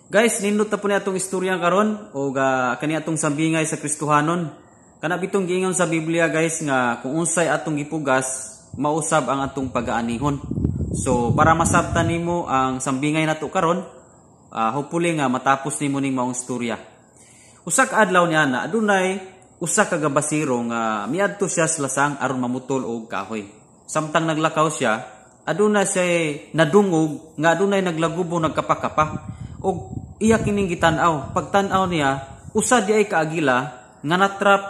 Guys, nindot ta po ni atong istorya karon o kani atong sambingay sa Kristohanon. Kana bitong giingon sa Biblia, guys, nga kung unsay atong gipugas, mausab ang atong pagaanihon. So para masabtan nimo ang sambingay nato karon, hopefully nga matapos nimo ning maong istorya. Usa ka adlaw niya na adunay usa ka gabasiro nga miadto siya sa lasang aron mamutol og kahoy. Samtang naglakaw siya, aduna siya nadungog nga adunay naglagubo, nagkapakapa, og iya kining gitan-aw. Pagtan-aw niya, usa di ay kaagila nga natrap,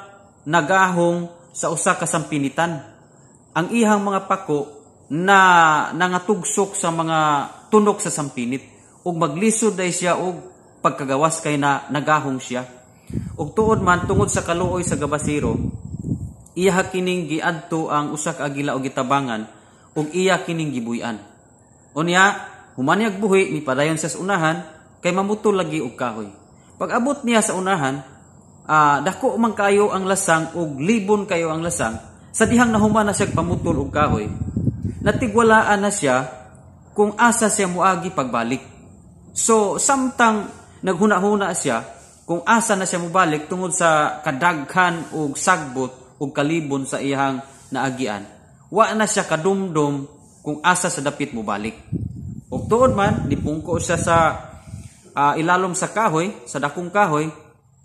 nagahong sa usa ka sampinitan. Ang ihang mga pako na nangatugsok sa mga tunok sa sampinit ug maglisod day siya og pagkagawas kay na nagahong siya. Ug tuod man, tungod sa kaluoy sa gabasiro, iya kining giadto ang usa ka agila og gitabangan ug iya kining gibuy-an. Unya, human niyag buhi, mipadayon siya sa unahan kay mamutol lagi og kahoy. Pag abot niya sa unahan, dako man kayo ang lasang ug libon kayo ang lasang. Sa dihang nahuman na siya pamutol og kahoy, natigwalaan na siya kung asa siya muagi pagbalik. So samtang naghuna-huna siya kung asa na siya mubalik tungod sa kadaghan og sagbot ug kalibon sa iyang naagian, wa na siya kadumdum kung asa sa dapit mubalik. Ug tuod man, nipungko siya sa ilalom sa kahoy, sa dakong kahoy,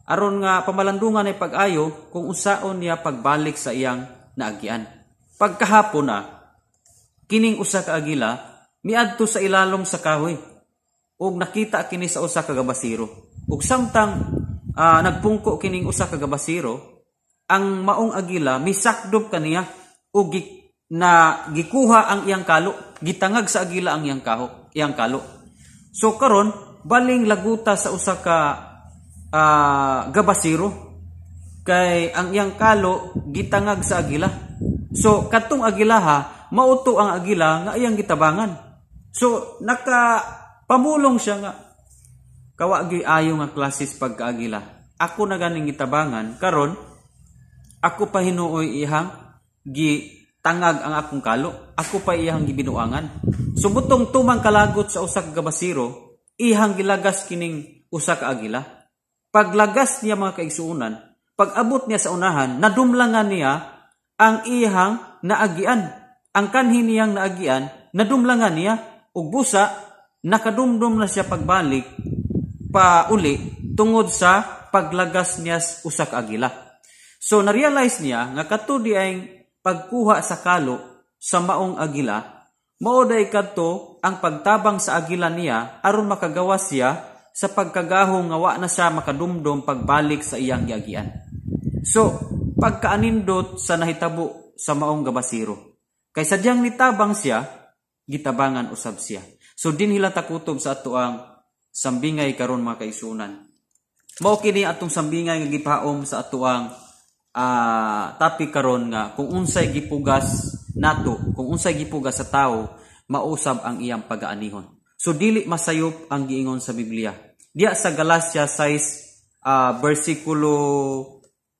aron nga pamalandungan ay pag-ayo kung unsaon niya pagbalik sa iyang naagian. Pagkahapon na, kining usa ka agila miadto sa ilalom sa kahoy ug nakita kini sa usa ka gabasiro. Ug samtang nagpungko kining usa ka gabasiro, ang maong agila misakdob kaniya ug na gikuha ang iyang kalo, gitangag sa agila ang iyang kaho, iyang kalo. So karon baling laguta sa usa ka gabasiro kay ang iyang kalo gitangag sa agila. So katong agilaha, mauto ang agila nga iyang gitabangan. So naka pamulong siya nga kawa gyud ayo nga klases pagkaagila. Ako na ganing gitabangan, karon ako pa hinuoy ihang gitangag ang akong kalo, ako pa iyang gibinuangan. Sumutong tumang kalagot sa usa ka gabasiro, ihang gilagas kining usa ka agila. Paglagas niya, mga kaigsuonan, pag-abot niya sa unahan, nadumlangan niya ang iyang naagian. Ang kanhi niyang naagian, nadumlangan niya, ug busa nakadumdum na siya pagbalik pa uli tungod sa paglagas niya usa ka agila. So na-realize niya nga kadto di ay pagkuha sa kalo sa maong agila, mao day kadto ang pagtabang sa agila niya aron makagawas siya sa pagkagahong nga wa na siya makadumdum pagbalik sa iyang giagian. So pagkaanindot sa nahitabo sa maong gabasiro, kay sadyang nitabang siya, gitabangan usab siya. So dinhi lang takutob sa ato ang sambingay karon, mga kaigsuonan. Mao kini atong sambingay nga gipaom sa ato ang topic karon nga kung unsay gipugas nato, kung unsay gipugas sa tawo, mausab ang iyang pagaanihon. So dili masayop ang giingon sa Biblia. Diya sa Galatia 6 versikulo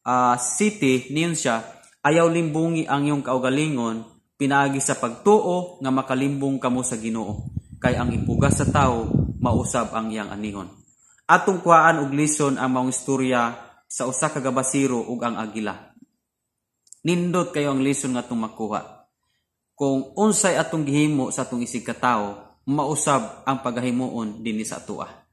7, niyon siya, "Ayaw limbungi ang iyong kaugalingon pinaagi sa pagtuo nga makalimbong kamo sa Ginoo, kay ang ipugas sa tawo, mausab ang iyang anihon." Atong kuhaan og lesson ang maong istorya sa usa ka gabasiro ug ang agila. Nindot kayo ang lesson nga atong makuha. Kung unsay atong gihimo sa atong isig katawo, mausab ang pagahimuon dinhi sa atoa.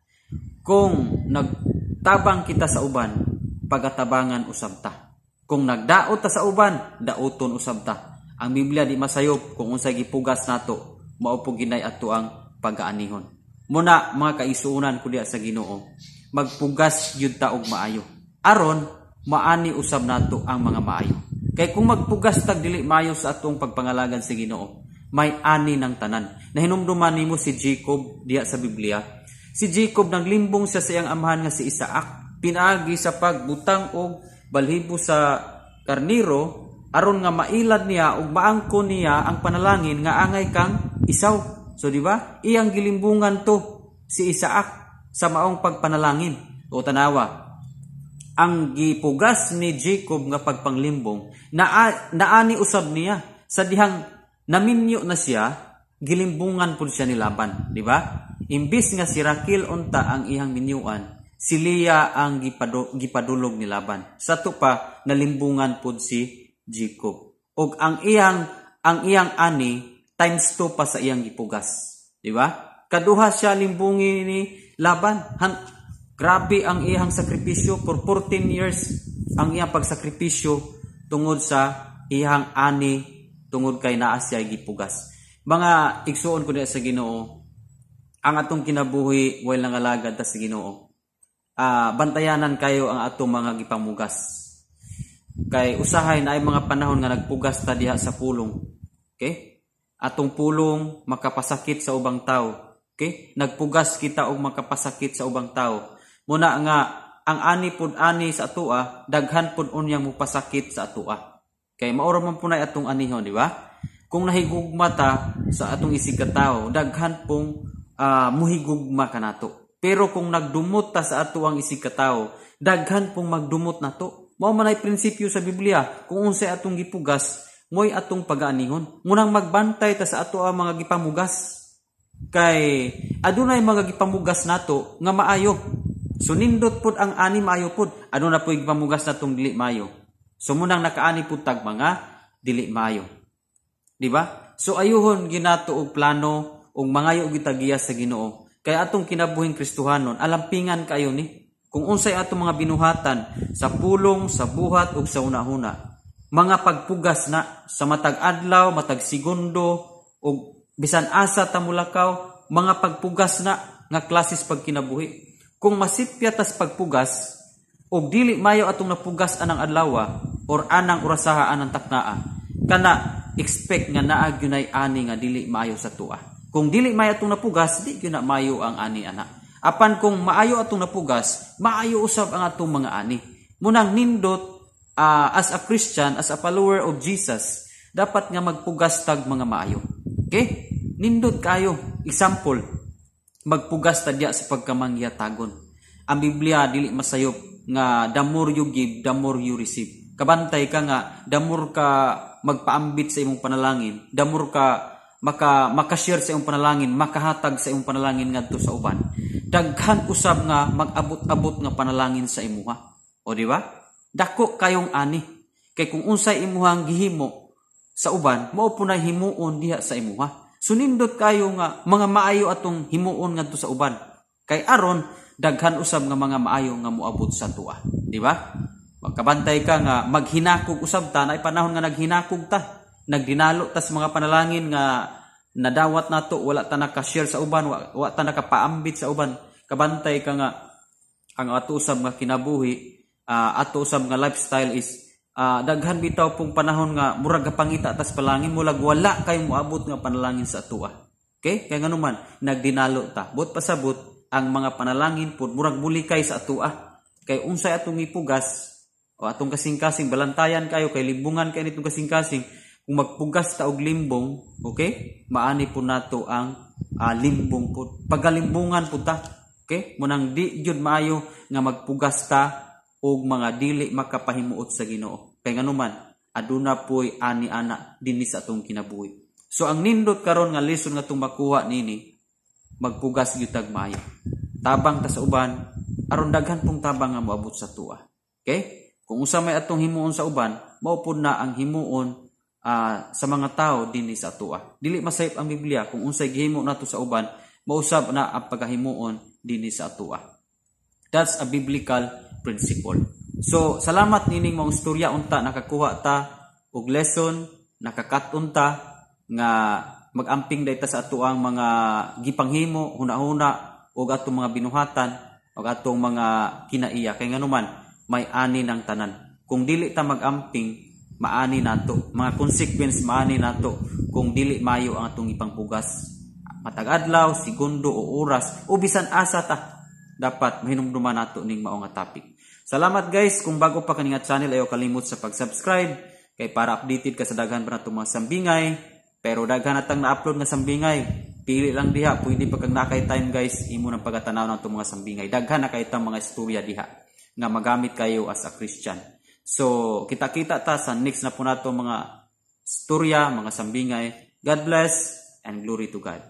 Kung nagtabang kita sa uban, pagatabangan usab ta. Kung nagdaot ta sa uban, dauton usab ta. Ang Biblia di masayop. Kung unsay gipugas nato, mao po ginay ato ang pagaanihon. Muna, mga kaigsuonan ko diya sa Ginoo, magpugas gyud ta og maayo aron maani usab nato ang mga maayo. Kay kung magpugas tag dili maayo sa atong pagpangalagad sa Ginoo, may ani ng tanan. Nahinumduman nimo si Jacob diya sa Biblia. Si Jacob, naglimbong siya sa iyang amahan nga si Isaac pinaagi sa pagbutang og balhibo sa karniro aron nga mailad niya ug maangkon niya ang panalangin nga angay kang Esau. So di ba? Iyang gilimbungan to si Isaac sa maong pagpanalangin. O tanawa, ang gipugas ni Jacob nga pagpanglimbong na naani usab niya sa dihang naminyo na siya, gilimbungan pud siya ni Laban, di ba? Imbis nga si Raquel unta ang iyang minyuan, si Leah ang gipadulog ni Laban. Sa ato pa nalimbungan pud si Jacob. Og ang iyang ani times 2 pa sa iyang gipugas. Di ba? Kaduha siya limbungi ni Laban. Grabe ang iyang sakripisyo for 14 years, ang iyang pagsakripisyo tungod sa iyang ani, tungod kay naa siya gipugas. Mga igsuon ko diha sa Ginoo, ang atong kinabuhi while nangalagad ta sa Ginoo, bantayanan kayo ang atong mga gipamugas. Kay usahay na ay mga panahon nga nagpugas ta diha sa pulong. Okay? Atong pulong makapasakit sa ubang tao. Okay? Nagpugas kita og makapasakit sa ubang tao. Muna nga ang ani pud ani sa atoa, daghan pud unyang mupasakit sa atoa. Kay mao ra man punay atong anihon, di ba? Kung nahigugma ta sa atong isig ka tawo, daghan pong muhigugma kanato. Pero kung nagdumot ta sa ato ang isig katawo, daghan pong magdumot nato. Mao man ay prinsipyo sa Biblia, kung unsay atong gipugas, mo'y atong pagaanihon. Munang magbantay ta sa ato ang mga gipamugas. Kay adunay mga gipamugas nato nga maayo. So nindot pud ang ani, maayo pud. Aduna pud gipamugas natong dili maayo. So munang nakaani pud tag mga dili maayo. Di ba? So ayuhon ginato og plano ug mangayo og gitagiya sa Ginoo. Kay atong kinabuhing Kristohanon, alampingan kayo ni. Kung unsay atong mga binuhatan sa pulong, sa buhat ug sa hunahuna, mga pagpugas na sa matag adlaw, matag segundo ug bisan asa ta mulakaw, mga pagpugas na nga klases pagkinabuhi. Kung masipya tas pagpugas ug dili mayo atong napugas anang adlaw or anang orasaha, anang taknaa, kana expect nga naa gyunay ani nga dili maayo sa tua. Kung dili maayo atong napugas, di gyud na maayo ang ani ana. Apan kung maayo atong napugas, maayo usab ang atong mga ani. Munang nindot, as a Christian, as a follower of Jesus, dapat nga magpugas tag mga maayo. Okay? Nindot kayo. Example, magpugas ta diya sa pagkamangyatagon. Ang Biblia dili masayop nga the more you give, the more you receive. Kabantay ka nga the more ka magpaambit sa imong panalangin, the more ka maka-share sa imong panalangin, makahatag sa imong panalangin ngadto sa uban, daghan usab nga mag-abot-abot nga panalangin sa imuha. O di ba? Dako kayong ani. Kay kung unsay imuhang gihimo sa uban, mao po na himuon diha sa imuha. Sunindot kayo nga mga maayo atong himuon ngadto sa uban. Kay aron daghan usab nga mga maayo nga moabot sa tua. Di ba? Magkabantay ka nga maghinakog usab ta, na panahon nga naghinakog ta, nagdinalo tas mga panalangin nga nadawat nato, wala ta naka-share sa uban, wa ta nakapaambit sa uban. Kabantay ka nga ang ato usab nga kinabuhi, ato usab nga lifestyle is daghan bitaw pong panahon nga murag gapangita tas palangin, mulag wala kay moabot nga panalangin sa atoa. Okay? Kay nganuman nagdinalo ta. But pasabot ang mga panalangin pud murag mulikay sa atoa. Kay unsay atong ipugas o atong kasing-kasing, balantayan kayo kay limbungan kay nitong kasing-kasing. Kung magpugas ta og limbong, okay? Maani po nato ang limbong po. Pagalimbungan po ta. Okay? Munang di jud maayo nga magpugas ta og mga dili makapahimuot sa Ginoo. Kay nganuman, aduna po'y ani-ana dinhi sa atong kinabuhi. So ang nindot karon nga lesson nga atong makuha nini, magpugas gyud tag maayo. Tabang ta sa uban aron daghan pong tabang nga moabot sa tua. Okay? Kung usa may atong himuon sa uban, mao pud na ang himuon sa mga tao dinhi sa atoa. Dili masayop ang Biblia, kung unsay gihimo nato sa uban, mausab na ang pagahimuon dinhi sa atoa. That's a biblical principle. So, salamat nining mga istorya unta nakakuha ta og lesson, nakakat-on ta nga magamping dayta sa atoang mga gipanghimo, hunahuna ug atong mga binuhatan ug atong mga kinaiya, kay nganuman may ani ng tanan. Kung dili ta magamping, maani nato mga consequence, maani nato kung dili mayo ang atong ipangpugas matag adlaw, segundo o oras o bisan asa ta. Dapat mahinumduman nato ning mao nga topic. Salamat, guys. Kung bago pa kani nga channel, ayaw kalimot sa pag-subscribe kay para updated ka sa daghan pa natong mga sambingay. Pero daghan natang na-upload nga sambingay, pili lang diha. Pwede pa kag nakay time, guys, imo nang pagatanaw ng atong mga sambingay. Daghan na kay mga istorya diha nga magamit kayo as a Christian. So, kita-kita ta sa next na po nato mga storya, mga sambingay. God bless and glory to God.